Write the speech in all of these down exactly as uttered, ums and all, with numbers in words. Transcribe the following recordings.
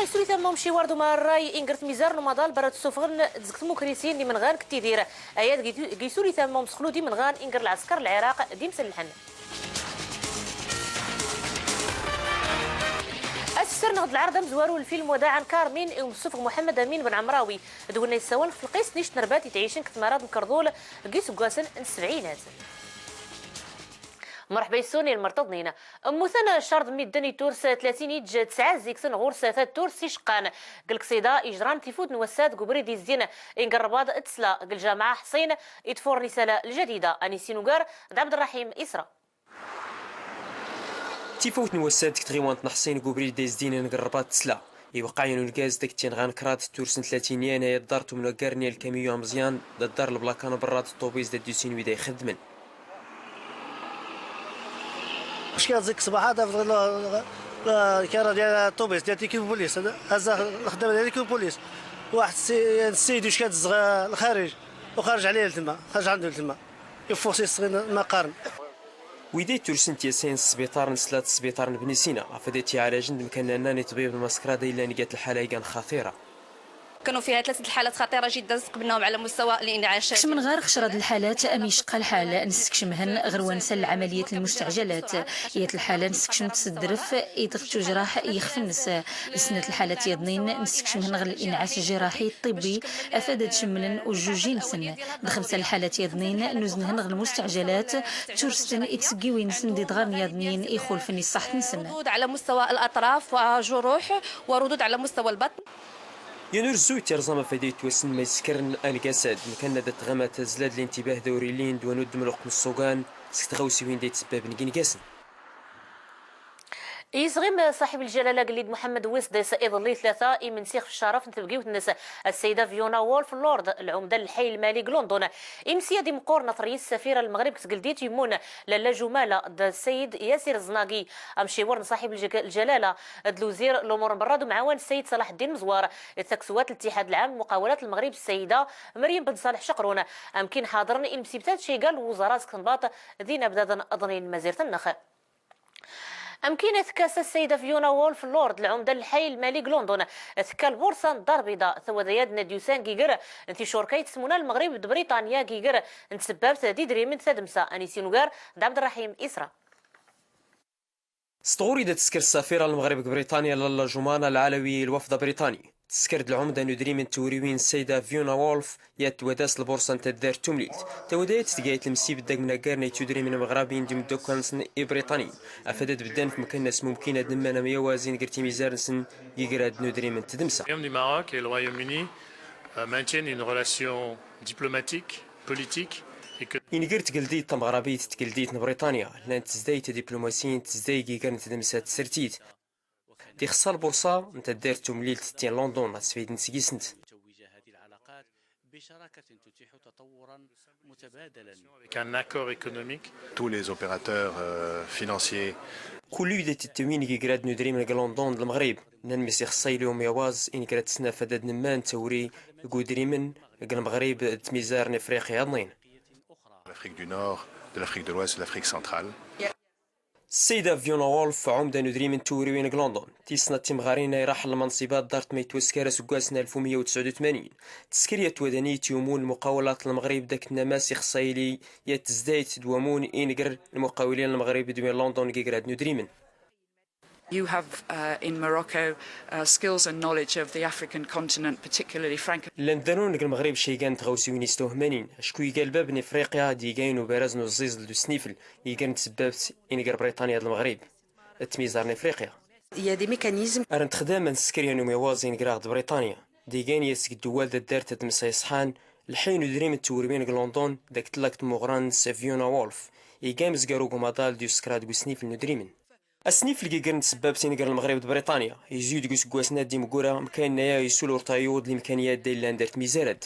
Suri tamma umciwar d umarray inger tmizar n umaḍal bara tsufɣen dzg tmukrisin n imenɣan k tidir. Ayad gi suri tamma umsxlud imenɣan inger lɛesker n lɛiraq d imsellḥen. As ssirneɣ d lɛerḍ amezwaru n lfilm Wadaɛan Karmin i umsufɣ Muḥemmed Amin Ben Ɛemrawi d winna yessawalen ɣef lqist n ict n rbat itɛicen g tmara d mkerḍul g iseggasen n ssebɛinat. Mreḥba yes-wen i lmerṭeḍnin. Mmuten ccerḍ n midden iturs tlatin iǧ tesɛa zzikten ɣur-s tatturt s iceqqan g lqṣida ijran tifut n wass-a deg ubrid izdin inger rbaḍ d tesla g lǧameɛ Ḥṣin, iṭfuren isala Lǧadida. Ad nissin ugar d Ɛebderraḥim Isra. Tifawt n wass-a deg tɣiwant n Ḥṣin deg ubrid izdin inger rbaḍ d tesla. Iweqqayen unegaz deg tinɣa n kraḍ turs n tlatin yan ay ḍḍart umnaggar n lkamiyyu ameẓyan d ḍḍar lblaka n berra d ṭṭubis d ad d-yusin wid ay ixeddmen. Meckiɣ zik ṣṣbaḥ ad afeɣ kara diyal ṭṭubis diyal tikibulis, azza lxeddama diyal tikibulis. Waḥed ssayid ucka d-zɣ lxarij, uxarij ɛlay ltma, xarij ɛandu ltma. Iffuɣ s isɣin ma qqaren. Wid ay tursen tyasayin s sbiṭar n slat sbiṭar n Bni Sina, ɣef ad t-iɛalajen d mkan-nna n iṭbiben maskra da illan igat lḥala igan xatira. كانوا فيها ثلاثة الحالات خطيرة جدا استقبلناهم على مستوى الإنعاش. Kecmen ɣer xecra d lḥalat am icqa lḥal, nessekcem-hen ɣer wansa n lɛamaliyat lmustɛjalat. Yat lḥala nessekcem-tt s ddref, idɣ tujraḥ yixef-nnes. Snat lḥalat yaḍnin nessekcem-hen ɣer linɛas jiraḥi ṭṭibbi, afad ad cemmlen ujjuj-nsen. D xemsa lḥalat yaḍnin nuzn-hen ɣer lmustɛjalat, ttursten i tseggiwin-nsen d idɣaren yaḍnin ixulfen i ṣṣaḥt-nsen. ردود على مستوى الأطراف وجروح، وردود على مستوى البطن. Yan urezzu ittirẓam afad ay yettwassen ma yessekren angas-a d mkan ad tɣama tazzla d lintibah d awrili n dwan uddem lweqt n ṣṣugan seg tɣawsiwin day ttsebbaben g ingasen. Yesɣim ṣaḥib lǧalala agellid Muḥemmed Wesḍis iḍelli tlata imensi ɣef ccaraf n tebgiwt-nnes Ssayda Fiona Woolf Lord, lɛumda n lḥay lmali g London. Imsiyad imeqqoren ɣer-s safira n Lmeɣrib g tgeldit yemmun Lalla Jumala d Ssayid Yasir Znagi, amciwer n ṣaḥib lǧ-, lǧalala d lwzir n lumuṛ n berra d umɛawan Ssayid Ṣalaḥ Ddin Mezwar, d takswat n Lttiḥad Lɛam n Muqawalat n Lmeɣrib Ssayida Meryem Ben Ṣaleḥ Ceqrun. Amkin ḥaḍren i lmsibta d cayga n lwuẓara seg tenbaḍt d inabdaden ḍnin n tmazirt-nneɣ. Amkin ad tekka s Ssayda Fiona Woolf Lord, lɛumda n lḥay lmali g London, tekka lbursa n Ddar Lbiḍa, tawada-ad n ad yusan g iger n ticurka i tesmuna Lmeɣrib d Briṭanya g iger n tsebbabt d idrimen d tadmsa. Ad nissin ugar d Ɛebderraḥim Isra. S tɣuri da tesker ssafira n Lmeɣrib g Briṭanya Lalla Jumana Lɛalawi i lwafd abriṭani. Tesker-d lɛumda n udrim n tewriwin Ssayda Fiona Woolf, yat twadas lbursa n taddart tumlilt. Tawada-ad tga yat lmsib ddag mnaggar n yat udrimen imeɣrabin d imeddakkal-nsen ibriṭaniyen, afad ad beddan f mkan-nnes mumkin ad nemman amyawazi nger timizar-nsen g igrad n udrim n tdmsa. Le Royaume du Maroc et le Royaume-Uni, euh, maintiennent une relation diplomatique, politique, et que... Inger tgeldit tameɣrabit d tgeldit n Briṭanya llant tzdayt tadiplumasint, tzdayt g iger n tdmsa tsertit. Dixṣa lbursa n taddart tumlilt tin London ad sfaydent seg-sent. Avec un accord économique. Tous les opérateurs, euh, financiers. Kullu wid ad ittawin g igrad n udrimen g London d Lmeɣrib, nnan mi s-ixṣa yili umyawaẓ i nger ad tsnaf ad nemman tawri g udrimen g Lmeɣrib d tmizar n Ifriqya yaḍnin. L'Afrique du Nord, de l'Afrique de l'Ouest, de l'Afrique centrale. Ssayda Fiona Woolf, ɛumda n udrim n tewriwin g London, tis snat timɣarin ay iraḥ lmanṣiba ḍḍart ma yettwasker aseggas n alef u meyya u tesɛa u tmanyin. Tesker yat twadanit yumun lmuqawalat n Lmeɣrib dak tnama s-ixṣa yili yat tzdayt d wamun inger n lmuqawilin n Lmeɣrib d win London g igrad n udrimen. You have, uh, in Morocco, uh, skills and knowledge of the African continent, particularly Franco- Llan darun g Lmeɣrib caygan n tɣawsiwin istawhmanin, acku iga lbab n Ifriqya d iga n ubaraz n uẓẓiẓel d usnifel, iga n tsebbabt inger Briṭanya d Lmeɣrib d tmizar n Ifriqya. Il y a des mécanismes. Ar nexdem ad nsker yan umyawaẓ inger aɣ d Briṭanya, d iga n yas g ddwal d addart ad msa iṣḥan, lḥay n udrim n tewriwin g London, dak tlakt n umeɣran s Fiona Woolf, iga amezgaru g umaḍal d usekra deg usnifel n udrimen. Asnifel g iger n tsebbabt inger Lmeɣrib d Briṭanya, izud deg useggas-nna d imgura, mkan-nna isul ur tayuḍ limkaniyat da illan dar tmizarad.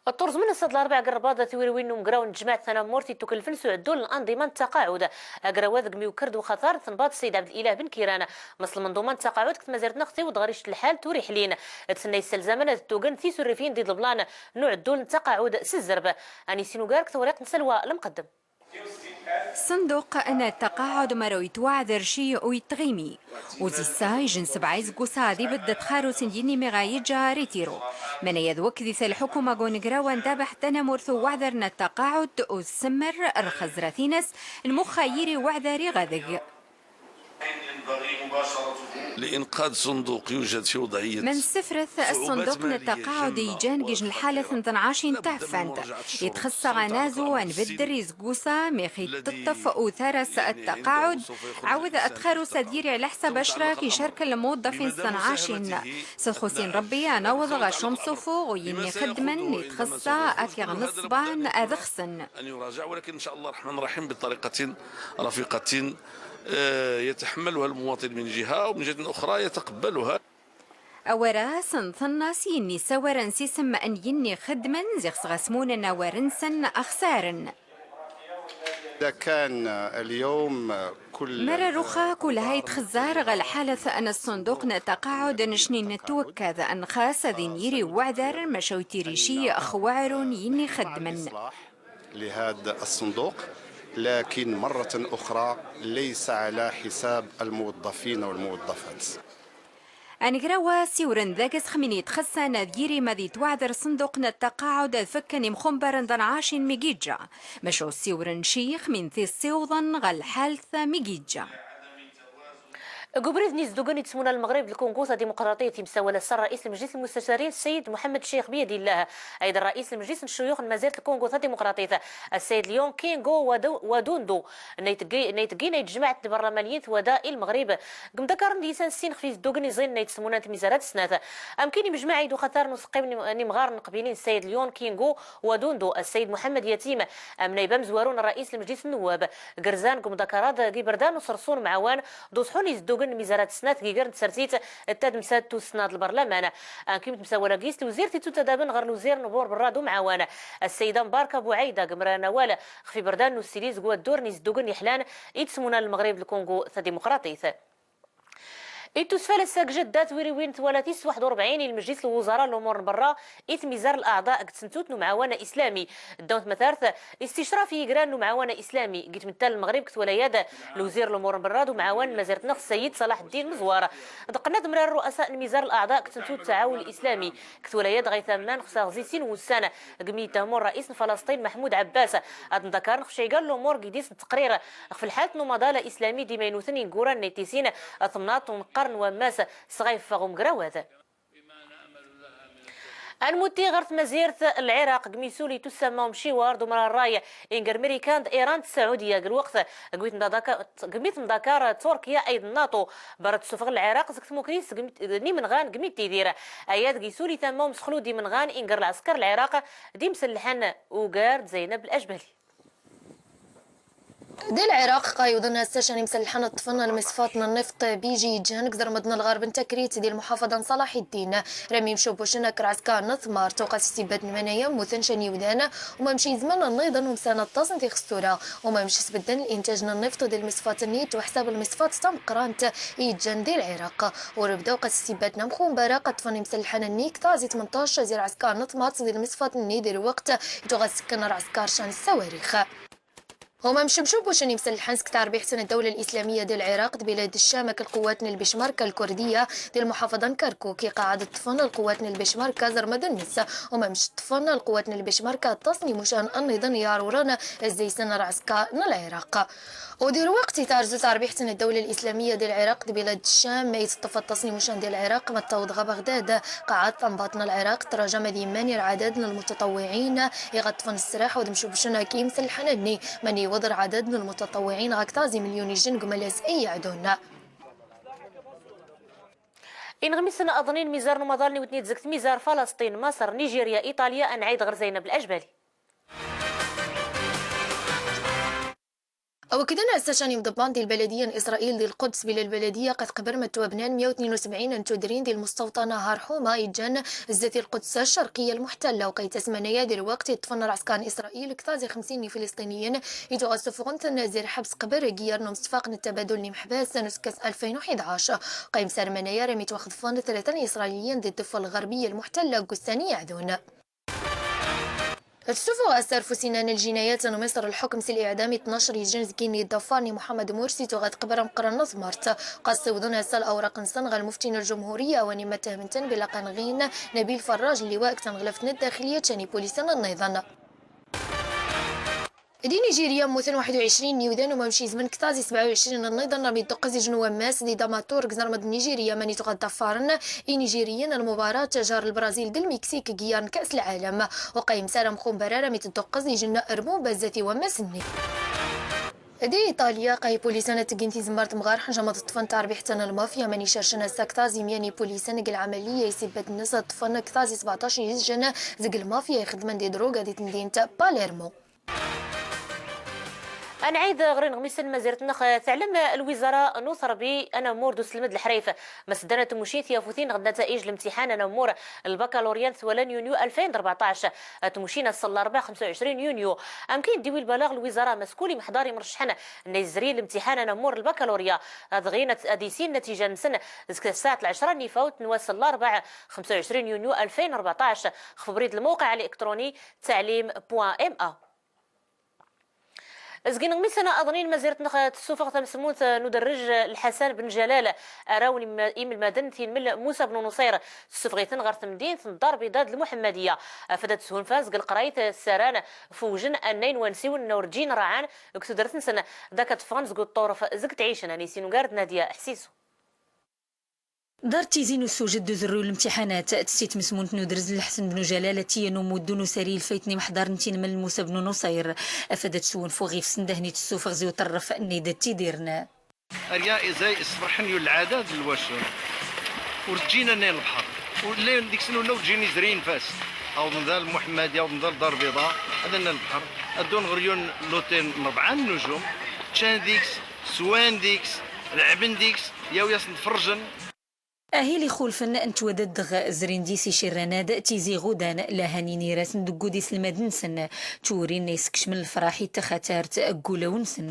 Ṭṭurẓmen ass-a d Laṛebɛa g Rrbaḍ tiwriwin n umgraw n tejmaɛt tanammurt ittukelfen s uɛeddul n anḍima n ttaqaɛud. Agraw-a deg mi ukker d uxatar n tenbaḍt Sayid Ɛebdelilah Ben Kiran, mas lmenḍuma n ttaqaɛud g tmazirt-nneɣ tiweḍ ɣer ict lḥal tura iḥlin. D tenna yessalzamen ad ttugen tisurrifin d iḍeblan n uɛeddul n ttaqaɛud s zzerb. Ad nissin ugar g tewriqt n Salwa Lemqeddem. Ṣṣenduq n ttaqaɛud mara ur yettwaɛder ci ur yettɣimi. Uziss-a, ijen sebɛa iseggusa ad ibedd txarut n yinni mi ɣa yeǧǧa ritiru. Mani ad wekdit lḥukuma g unegraw ad ndabeḥ tanamurt n uwaɛder n ttaqaɛud, u tsemmer rxezrat-ines n muxxa yiri uwaɛder iɣadeg. لإنقاذ صندوق يوجد في وضعية. Ma nsefret ṣṣenduq n ttaqaɛud iǧan g ijjen lḥalat n tnɛacin taɛfant, itxeṣṣa ad nazu ad nbedder iseggusa mi ɣ-iteṭṭef utaras n ttaqaɛud, ɛawed txarut ad yiri ɛla ḥsab acra k-icerken lmuweḍḍafin s tnɛacin. S txusi n Ṛebbi ad naweḍ ɣer cumṣufuɣ u yinni xeddmen itxeṣṣa ad t-iɣ neṣban ad xsen. أن يراجع، ولكن إن شاء الله الرحمن الرحيم بطريقة رفيقة، آه، يتحملها المواطن من جهة، ومن جهة أخرى يتقبلها. Awar-as nṭenna s yinni sawaren s isem n yinni xeddmen, ziɣ sɣasmunen awar-nsen axsaren. إذا كان اليوم كل Mara ruxa kulha itxezzar ɣer lḥalat n ṣṣenduq n ttaqaɛud, necni nettwekkad nxas ad in yiri uwaɛder, maca ur t-iri ci x uɛrun yinni xeddmen. لهذا الصندوق، لكن مرة أخرى ليس على حساب الموظفين والموظفات. Anegraw-a siwren deg-s xmin itxessan ad yiri ma d yettwaɛder ṣṣenduq n ttaqaɛud ad fekken imxumbaren d nɛacin mi giǧǧa. Maca ur siwren ci xmin t-issiwḍen ɣer lḥalt mi giǧǧa. Deg ubrid n yizdugen ittsmuna Lmeɣrib d Lkungu Tadimuqraṭit, imsawal ass-a ṛṛayis n Lmejlis Lmustacrin Ssayid Muḥemmed Ccix Biyadillah, ayed ṛṛayis n Lmejlis n Ccuyux n Mazirt Lkungu Tadimuqraṭit, Ssayid Lyon Kingo Wadu-, Wadundo, nna iteggin, nna iteggin ayed jmaɛt n tberlamanyin twada i Lmeɣrib, g imḍakkaren d-isan ssin xef yizdugen iẓin nna ittsmuna n tmizara tis snat. Amkin imejmaɛ ayed uxatar n useqqim n im-, n imɣaren n qbilin Ssayid Lyon Kingo Wadundo, Ssayid Muḥemmed Yatim, am nayb amezwaru n ṛṛayis n Lmejlis n Newwab, gerzan g umḍakkarat g iberdan n uṣerṣu n umɛawan d uṣḥu n yizdugen n tmizara tis snat g iger n tsertit d tadmsa d tussna d lberlaman. Amkin temsawal-agi s lewzirt ittuttadaben ɣer lewzir n umur berra d umɛawan, Ssayida Mbarka Buɛayda, g imran awal xef iberdan n ussilis g waddur n yizdugen iḥlan ittsmuna Lmeɣrib d Lkungu Tadimuqraṭit. Ittusfal ass-a g jaddat wiriwin twala tis waḥed u rebɛin i Lmejlis Lwuẓara n Lumur n Berra i tmizar n leɛḍa g tsentut n umɛawan islami. Ddaw n tmatart, isticraf i yigran n umɛawan islami, g itmettal n Lmeɣrib g twala-ad lewzir n lumur n berra d umɛawan n tmazirt-nneɣ Ssayid Ṣalaḥ Ddin Meẓwar. Ḍeqqen-ad mra rruasa n mizar n leɛḍa g tsentut n ttaɛawun islami g twala-ad ɣa itamman xef teɣzi sin wussan g mi ittehmu ṛṛayis n Falasṭin Meḥmud Ɛebbas. Ad nḍakkaren xef cɛigga n lumur g idis n ttqrir xef lḥalt n umaḍal islami d imaynuten ineggura n tisin, temnaḍt, uneqqar n wammas s ɣa yeffeɣ umegraw-ad. Ad nmutti ɣer tmazirt n Lɛiraq, g mi isuli ittusamma umciwar d umrar n ṛṛay inger Marikan d Iran d Saɛudiya, g lweqt g mi temḍakar, g mi temḍakar Turkiya ayed Naṭu, berra tessufeɣ Lɛiraq zeg tmukrist g mi, n imenɣan g mi d-tidir. Ayad g isuli tamma umsexlud imenɣan inger lɛesker n Lɛiraq d imsellḥen ugar d Zaynab Lajbali. Di Lɛiraq, qayuḍen ass-a can imsellḥen ṭṭfen lmiṣfat n nnift B G iǧan g zermḍ n lɣerb n Takrit di lmuḥafaḍa n Ṣalaḥ Ddin. Rami mcubucen akk lɛesker n tmart, u ɣas ssibbat n manaya mmuten can iwdan, u mamec izman nniḍen umsan aṭas n tixsura, u mamec sbedden lintaj n nnift di lmiṣfat-nni, yettwaḥsab lmiṣfat tameqqrant iǧan di Lɛiraq. U lebda u ɣas ssibbat n amxumbar qa ṭṭfen imsellḥen-nni ktaẓ i tmenṭac zi lɛesker n tmart di lmiṣfat-nni di lweqt yettwaɣ sekken lɛesker can ssawarix. Huma mcemcubucen imsellḥen seg tarbiḥt n ddawla lislamiyya di Lɛiraq d bilad Ccam akk lquwat n lbecmerka lkurdiyya di lmuḥafaḍa n Kerkuk, iqaɛed ṭṭfen lquwat n lbecmerka zermḍ-nnes. Huma mcṭṭfen lquwat n lbecmerka aṭas n imucan nniḍen yaruren zzaysen lɛesker n Lɛiraq. U di lweqt itarzu tarbiḥt n ddawla lislamiyya di Lɛiraq d bilad Ccam, ma iteṭṭef aṭas n imucan di Lɛiraq, ma ttaweḍ ɣa Beɣdad, qaɛed tanbaḍt n Lɛiraq traja ma d imman i lɛadad n lmutaṭawwiɛin iɣ ṭṭfen ssraḥ, u d mcubcen akk imsellḥen-nni, mani iwweḍ lɛadad n lmutaṭawwiɛin ɣa ktaẓ imelyun ijjen g umalas i iɛdun. Inɣmisen aḍnin mizar n umaḍal n iwtnit zeg tmizar Falasṭin, Maṣer, Nijerya, Iṭalya, ad nɛid ɣer Zaynab Lajbali. Awakken ad nɛass acan imḍebban di lbaladiyya n Isṛayil di Lquds, bila lbaladiyya qa tqebber ma ttwabnan meyya u tnin u sebɛin n tudrin di lmustawṭana Har Ḥuma iǧǧan zdat Lquds Ccerqiyya lmuḥtalla, u qa ittas manaya di lweqt iṭṭfen lɛesker n Isṛayil ktaẓ i xemsin n Ifliṣṭiniyen, ittuɣ ssufɣen-ten zi lḥebs qbel giyar n umsefaq n ttabadul n imeḥbas n uskas alfin u ḥdac. Qa imsar manaya rami ttwaxḍfen tlata n Isṛayiliyen di ddeffa lɣerbiyya lmuḥtalla g ussan iɛdun. Tsufuɣ ass ar ufus inna n ljinayat n Miṣr lḥukm s liɛdam i tnac ijen zgin iḍafaren i Muḥemmed Mursi tuɣa tqebra meqqran n tmurt. Qas iwḍen ass-a lawraq-nsen ɣer lmufti n ljumhuriya, wani ma ttahmen-ten billi qqaren ɣin Nabil Farraj, lliwa g tneɣlaft n ddaxiliya ččan ipulisen nniḍen. Di Nijirya mmuten waḥed u ɛecrin n yiwdan u ma mci izmen ktaẓ i sebɛa u ɛecrin nniḍen rmi dduqqez ijen wammas di Damatur g zermad n Nijirya, mani tuɣa ḍḍafaren Inijiriyen n lmubarat jar Lbrazil d Lmiksik g yar n Kaas Lɛalam. U qayem sara mxumbar ara mi tedduqqez ijen rmum bazzat i wammas-nni. Di Iṭalya, qay ipulisan ad teggin tizemmar temɣar ḥenjama d ṭṭfen tarbiḥt n lmafya, mani cercen ass-a ktaẓ imya n ipulisan g lɛamaliya isibbat-nnes ad ṭṭfen ktaẓ i sbeɛṭac ijen zeg lmafya ixeddmen di druga di temdint Palermo. Ad nɛid ɣer ineɣmisen n tmazirt-nneɣ. Teɛlem lwizara n uterbi anammur d uselmed leḥrif ma s-ddan ad tmucin tyafutin ɣer nnataij lemtiḥan anammur lbakalurya n twala n yunyu alfayn d rbeɛṭac. Ad tmucin ass n larebɛa xemsa u ɛecrin yunyu. Amkin d-iwi lbalaɣ lwizara ma s kul imḥḍar imreccḥen nna izrin lemtiḥan anammur lbakalurya ad ɣin ad, ad isin nnatija-nsen zeg ssaɛt lɛecra n ifawt n wass n larebɛa xemsa u ɛecrin yunyu alfayn u rbeɛṭac xef ubrid lmewqeɛ aliktṛuni taɛlim point m a. Zgin ɣmisen aḍnin mazirt-nneɣ tessufeɣ tamesmunt n uderrej Lḥasan Ben Jalal, araw n im-, imelmaden n tinmel Musa Ben Nuṣir, tessufeɣ-iten ɣer temdint n Ddar Lbiḍa d Lmuḥemmadiya, afad ad shunfan zeg lqrayt ssaran fewjen annay n wansiwen nna ur ǧǧin raɛan g tudert-nsen, dak ad ffɣen zeg uṭṭurf zeg tɛicen, ad nisin ugar d Nadia Ḥsisu. Dar tizi n usujed d uzerruy n lemtiḥanat, tessi tmesmunt n udrez n Lḥsen Ben Ujalal, tiya n umuddu n usari ilfayt n imḥḍaren n tinmel n Musa Ben Nuṣir, afad ad swenfuɣ ɣif-sen dahen i tessufeɣ zi uṭerref nni d tidiren. Arya izay isferḥen yul lɛada d lwacen. Ur ǧǧin annay n lebḥer. Ur llan deg-sen ula ur ǧǧin izri infas. Awḍen da Lmuḥemmadi, awḍen da Ddar Lbiḍa, ad anna lebḥer. Ad ddun ɣer yiwen lotel n rebɛa n nnujum, ččan deg-s, swan deg-s, leɛben deg-s, yawi-yasen-d ferrjen. Ahil ixulfen n twadda ddeɣ zrin dis icirran-ad tizi ɣudan, lahan inirasen deg wud iselmaden-nsen, tturin iskecmen lefraḥ i taxatart deg wulawen-nsen.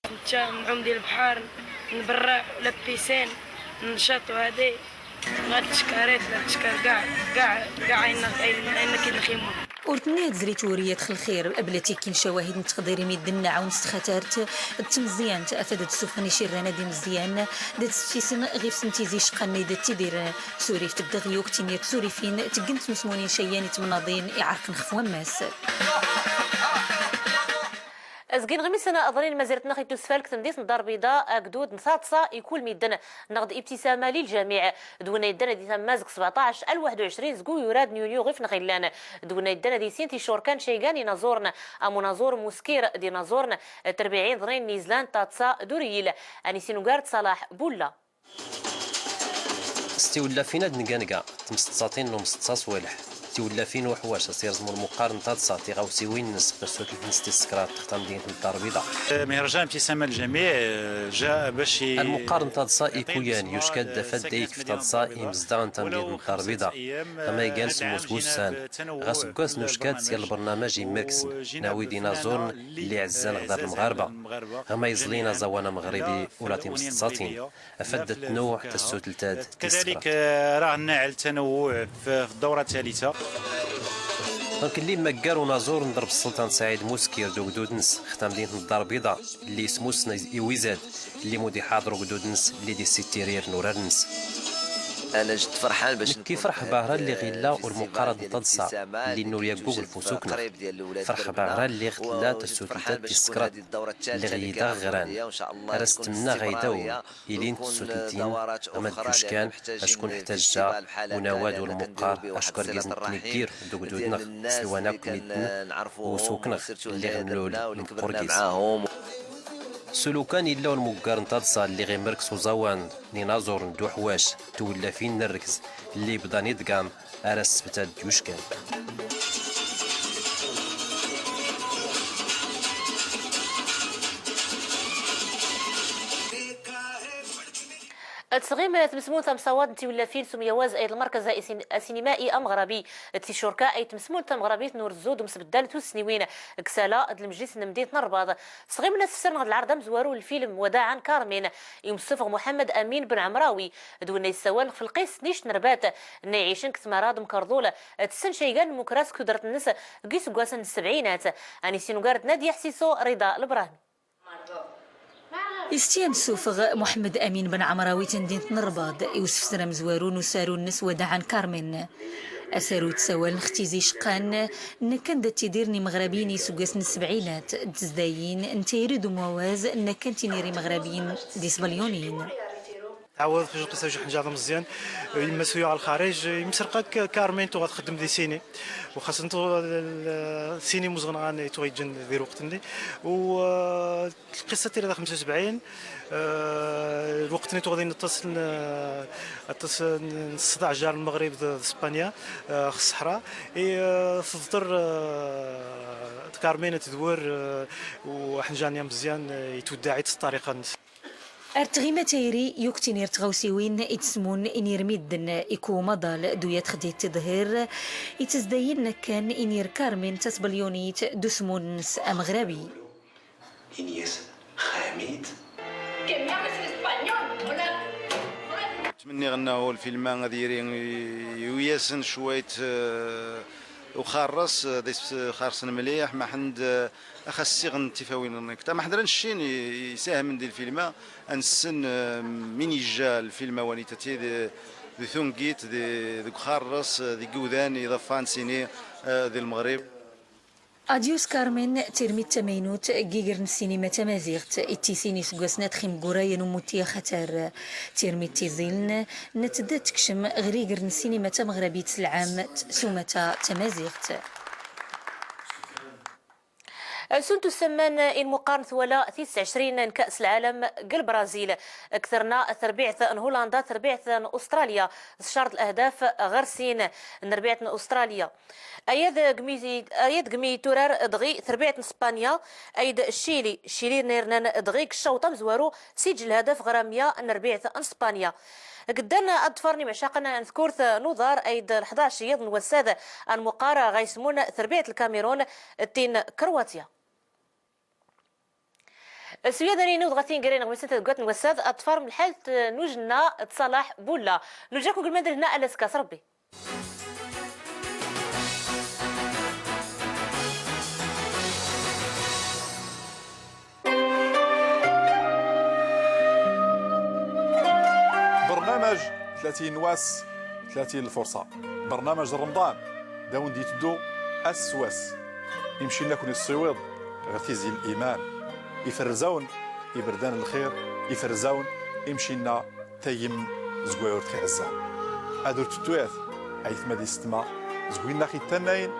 Nečča, nɛum di lebḥer, nberreɛ, la piscine, ncatu hadi. Ma tcekkarit, la tcekker, gaɛ, gaɛ, gaɛ ayen, ayen, ayen akken nximu. Ur tenni ad zri twuriyat x lxir bla tikkin cawahid n texdirin i d-nɛawen s txatart d tmeẓyant, afad ad sufɣen icirran-ad imezyan, d ad sfisen ɣif-sen tizi cqan-nni d ad tidiren. Tsurift ddeɣ yukt inna tsurifin teggen tmusmunin cayyan i temnaḍin iɛerqen xef wammas. Azgen ɣmisen aḍnin mazirt-nneɣ i tusfal g temdint n Ddar Lbiḍa, agdud n taḍsa i kul midden, neɣ d ibtisama li ljamiɛ, d winna yeddan ad itamma zeg sbeɛṭac ar waḥed u ɛecrin zeg uyurad n yunyu ɣif-nneɣ illan, d winna yeddan ad isin ticurkan caygan inaẓuren, am unaẓur Muskir d inaẓuren terbiɛin ḍnin n izlan n taḍsa d uryil, ad nisin ugar d Ṣalaḥ Bulla. S tiwellafin ad ngan ga tmesteqsatin n umesteqsa swalḥ, tiwellafin uḥwac as irẓem ulmuqqar n taḍsa, tiɣawsiwin-nnes, tasutelt-nnes tis sekrat, textam din n Ddar Lbiḍa. مهرجان ابتسامة للجميع، آه، جاء باش ي-، Lmuqqar n taḍsa ikuyan yucka-d d afad da ikf taḍsa i imezdaɣ n tamdint n Ddar Lbiḍa. Ɣama igan semmus wussan, ɣas ggwas nucka-d s yal lbernamaj immerksen, nawi-d inaẓuren lli iɛezzan ɣer dar lmɣarba. Ɣama iẓlin aẓawan ameɣribi ula d timseḍsatin. Afad da tnuɛ tasutelt-ad tis sekrat. كذلك، آه، راه نعل تنوع في، في الدورة الثالثة. Donc, lli maggar unaẓur n Ḍerb Sselṭan Saɛid Muskir d ugdud-nnes ɣ tamdint n Ddar Lbiḍa, lli ismussen i wizad, lli mud iḥaḍer ugdud-nnes, lli d issittirir n urar-nnes. Nekk ifreḥ bahra lliɣ illa ulmuqqar-ad n taḍsa, lli nnur yaggug lfus ukneɣ. Ferḥ bahra lliɣ tella tasutelt-ad tis sekrat, lliɣ yid-eɣ ɣran. Ar as tmennaɣ a idaw, ilin tsutltin, ɣama d juckan, acku nḥtajja unawad ulmuqqar, acku argaz n tniggir d ugdud-nneɣ, s lwan akk midden, usukneɣ lliɣ nlul nqurgiz. S ulukan illa ulmuggar n taḍsa lliɣ immerk s uẓawan n inaẓuren d uḥwac, twellafin n rregz, lliɣ bḍan idgam, ar as sbta d juckan. Ad tɣim tmesmunt amsawaḍ n tiwlafin s umyawaz ay d lmerkez asin-, asinima'i ameɣrabi d ticurka ay tmesmunt tameɣrabit n urezzu d umsbeddal n tussniwin deg sala d lmejlis n tmdint n Rrbaḍ. Sɣimen ad sfesren ɣ lɛerḍ amezwaru n lfilm Wadaɛa n Karmen i umsufeɣ Muḥemmed Amin Ben Ɛemrawi, d winna yessawalen ɣef lqis n ict n rrbat nna iɛicen deg tmara d umkerḍul d tsenca igan n lmukra seg tudert-nnes deg iseggasen n ssebɛinat. Ad nis-inugar d Nadia Ḥsiso, Rida Lebrahmi. Is-tt-yan ssufeɣ Muḥemmed Amin Ben Ɛemrawi tamdint n Rrbaḍ i usefser amezwaru n usaru-nnes Wadaɛa n Karmen. Asaru ittsawalen ɣ tizi iceqqan n wakka anda ttidiren imeɣrabiyen iseggasen n ssebɛinat d tezdayin n tayri d umwawaz n wakka tiniri imeɣrabiyen d isbalyuniyen. Tɛawed fi lqissa Juḥenǧaḍ Ameẓyan, yemma suya ɣer lxariǧ, yemserqa K-, Carmen tuɣa txeddem di sini. U xaṣṣan tu-, l-, l-, sini muzɣen ɣan i tuɣa yeǧǧen di lweqt-nni. U, eh, lqissa tira da xemsa u sebɛin, eh, lweqt-nni tuɣa din aṭas n, aṭas n ṣṣdaɛ jar Lmeɣrib d, d Spanya, eh, ɣ ṣṣeḥra. I, eh, teḍter, eh, Carmen tedwer, eh, u Ḥenǧan Ameẓyan, eh, itweddeɛ-itt s ṭṭariqa-nnes. Ar tɣima tayri, yuktin ir tɣawsiwin i d-smun inir midden, iku umaḍal d uyat xdit tiḍhir, i tezdayin n wakkan inir Carmen tasbalyunit d usmun-nnes ameɣrabi. Ini-as xamit. Que me hables en español, hola. Ttmenniɣ annahu lfilm-a ad yiri i-, yuyasen cwayt, eh, uxarreṣ, eh, d is-, xarṣen mliḥ, maḥend, eh, Ax assiɣen tifawin-nni. Kta ma ḥedren ccin i, isahmen di lfilm-a, ad nessen, eh, min ijja lfilm-a wanita ti di, di tungit, di, deg uxarreṣ, eh, deg iwdan iḍafan sini, eh, di Lmeɣrib. Adios Carmen, tirmit tamaynut g iger n ssinima tamaziɣt, i tisin iseggasen ad ximgurayen umuti axatar. Tirmit tiẓiln, netedda tekcem ɣer iger n ssinima tameɣrabit s lɛam s umata tamaziɣt. Sunt ussamman inmuqar n twala tis ɛecrin n Ka's Lɛalam g Lbrazil. Kterna terbiɛt n Hulanda, terbiɛt n Ustralya, s car d lahdaf ɣer sin n nerbiɛt n Ustralya. Ayad gmi, ayad gmi turar dɣi terbiɛt n Spanya, ayd Cili. Cili nirnan dɣi g ccawṭ amezwaru s iǧ lhadaf ɣer amya n nerbiɛt n Spanya. Geddan ad ḍfaren imɛcaqen n tkurt n uḍar ayd lḥdac yiḍ n wassad anmuqar ɣa ismun terbiɛt Lkamirun d tin Krwatya. Suyad ar inud ɣa tingrin ɣ misent deg wat n wassad ad ḍfaren lḥalt n ujenna d Ṣalaḥ Bulla. Nuǧakum gulman d lehna, alaska s Rebbi. برنامج ثلاثين واس، ثلاثين الفرصة. برنامج رمضان، دا وندي تدو أسواس. يمشي لنا كون يصيوض غير تيزي الإيمان. يفرزون يبردان الخير، يفرزون يمشي لنا تيم زكوير تكعزة. هادو التتويات، أي ثما دي ستما، زكوين ناخي التنين،